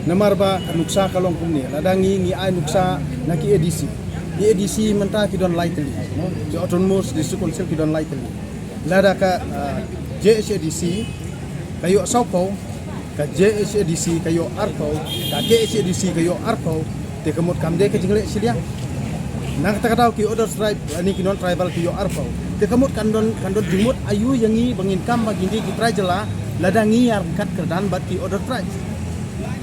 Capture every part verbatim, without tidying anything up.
Namar ba ka nuksa ka long kumne, lada ngi ngi ai nuksa na ki A D C. Ki A D C mynta ki don lai tylli, no? Ki Autonomous District Council ki don lai tylli. Lada ka, ah, J H A D C ka ïoh saw phew, ka J H A D C ka ïoh ar phew, ka K H A D C ka ïoh ar phew, te ka mut kam dei ka jingleh shiliang. Na kata ka daw ki other tribe, ani ki non tribal ki ïoh ar phew. Te ka mut kan don, kan don jingmut aïu ïa ngi ba ngin kam ba ngin dei ki trai jylla, lada ngi ïa ryngkat kyrdan bad ki other tribe.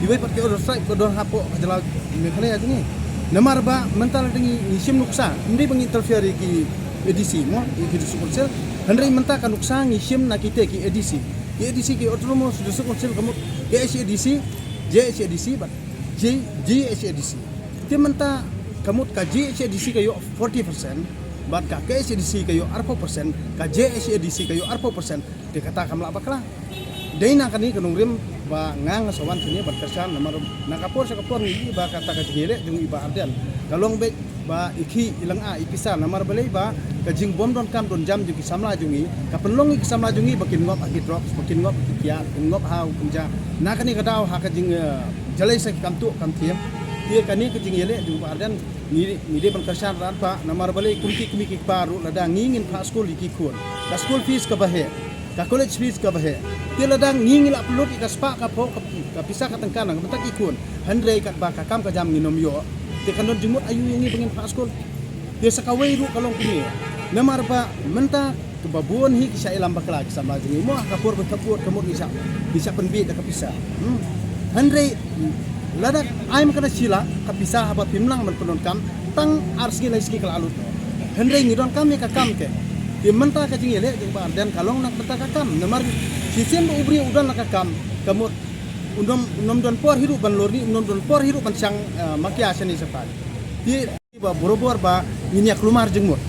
Kiwei pat ki other tribe ka don hapoh ka jylla Meghalaya jong ngi. Namar ba mynta lada ngi, ngi shim nuksa, ym dei ba ngi interfere ïa ki A D C mo, ïa ki District Council. Hynrei mynta ka nuksa ngi shim na kita ki A D C. Ki A D C ki Autonomous District Council ka mut K H A D C, J H A D C bad J, J H A D C. Te mynta ka mut ka J H A D C ka ïoh forty percent, bad ka K H A D C ka ïoh ar phew percent, ka J H A D C ka ïoh ar phew percent, te kata kam lah bakla. Dei na kane ka nongrim ba nga nga sa wan shane ban kyrshan namar na ka por sha ka por ngi ïohi ba kata ka jingïaleh jong i Bah Ardent ka long beit ba i khih i lynga i pisa namar balei ba ka jingbym donkam donjam jong ki samla jong ngi ka pynlong ïa ki samla jong ngi ba kin ngop ha ki drugs, ba kin ngop ha ki kiad, kin ngop ha u kynja. Na kane ka daw ha ka jing, eh, jalei sa ki kam tuh kam thiam. Te kane ka jingïaleh jong Bah Ardent ngi, ngi dei ban kyrshan rangbah namar balei kum ki kmie ki kpa ruh lada ngi ngin phah skul ïa ki khun, ka school fees kaba heh, ka college fees kaba heh. Te lada ngi ngi la pynlut ïa ka spah ka phew ka, ka pisa ka tyngka na ka bynta ki khun, hynrei katba ka kam ka jam ngin ym ïoh, te kan don jingmut aïu ïa ngi ba ngin phah skul? Te sa kawei ruh ka long kumne, namar ba mynta kaba bun hi ki shah ïalam bakla ki samla jong ngi mo, ha ka por ba ka por ka mut ngi shah, ngi shah pynbieit da ka pisa. Hmm. Hynrei lada ai ma ka da shi lak ka pisa haba phim nang ban pyndonkam tang ar sngi lai sngi ka la lut. Hynrei ngi donkam ïa ka kam te. Te mynta ka jingïaleh jong Bah Ardent ka long na ka bynta ka kam. Namar shisien ba u briew u don la ka kam ka mut un ym, un ym don por hi ruh ban lorni, un ym don por hi ruh ban shang, eh, makia shane shatai. Te ba borabor ba ngin ïa kulmar jingmut.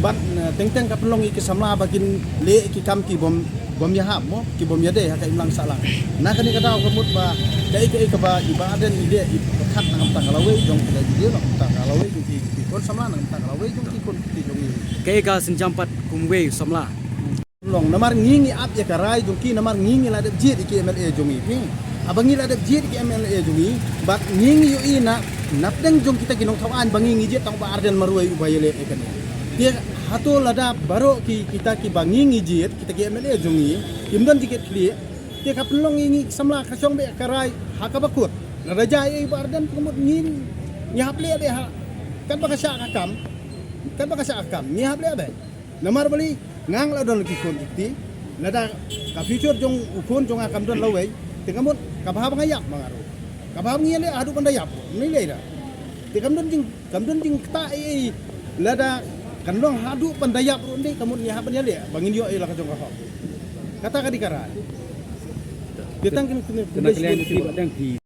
Bad, eh, teng teng ka pynlong ïa ki samla ba kin leh ki kam ki bym, bym ïahap mo, ki bym ïadei ha ka imlang sahlang. Na kane ka daw ka mut ba kaei kaei kaba i Bah Ardent i dei i pyrkhat na ka bynta ka lawei jong ki, na ka bynta ka lawei jong ki, ki khun samla, na ka bynta ka lawei jong ki khun ki jong i. Kaei ka sienjam pat kumwei samla. Long, namar ngi ngi ap ïa ka rai jong ki, namar ngi ngi la dep jied ïa ki M L A jong ngi. Phi, haba ngi la dep jied ïa ki M L A jong ngi, bad ngi ngi ïohi na napdeng jong kita ki nongthaw aiñ ba ngi ngi jied tang Bah Ardent marwei uba ïaleh ïa kane. Te hato lada baroh ki, kita kiba ngi ngi jied, kita ki M L A jong ngi, kim don jingkitkhlieh, te ka pynlong ïa ngi samla ka shong beit ka rai ha kaba kut. Lada jia ïa i Bah Ardent ka mut ngi, ngi hap leh beit ha katba ka shah ka kam. Katba ka shah ka kam ngi hap leh beit. Namar balei, nga nga la don ki khun ki kti. Lada ka future jong u khun jong nga kam don lawei, te ka mut kaba hap nga ïap ma nga ruh. Kaba hap ngi ïaleh haduh ban da ïap ruh, ngi leh da. Te kam don jing, kam don jingktah ei ei. Lada kan long haduh ban da ïap ruh, ngi ka mut ngi hap ban ïaleh ba ngin ïoh ïa la ka jong ka hok. Kata ka dei ka rai. Te tang kine, kine, kine, kine, kine, kine, kine, kine, kine,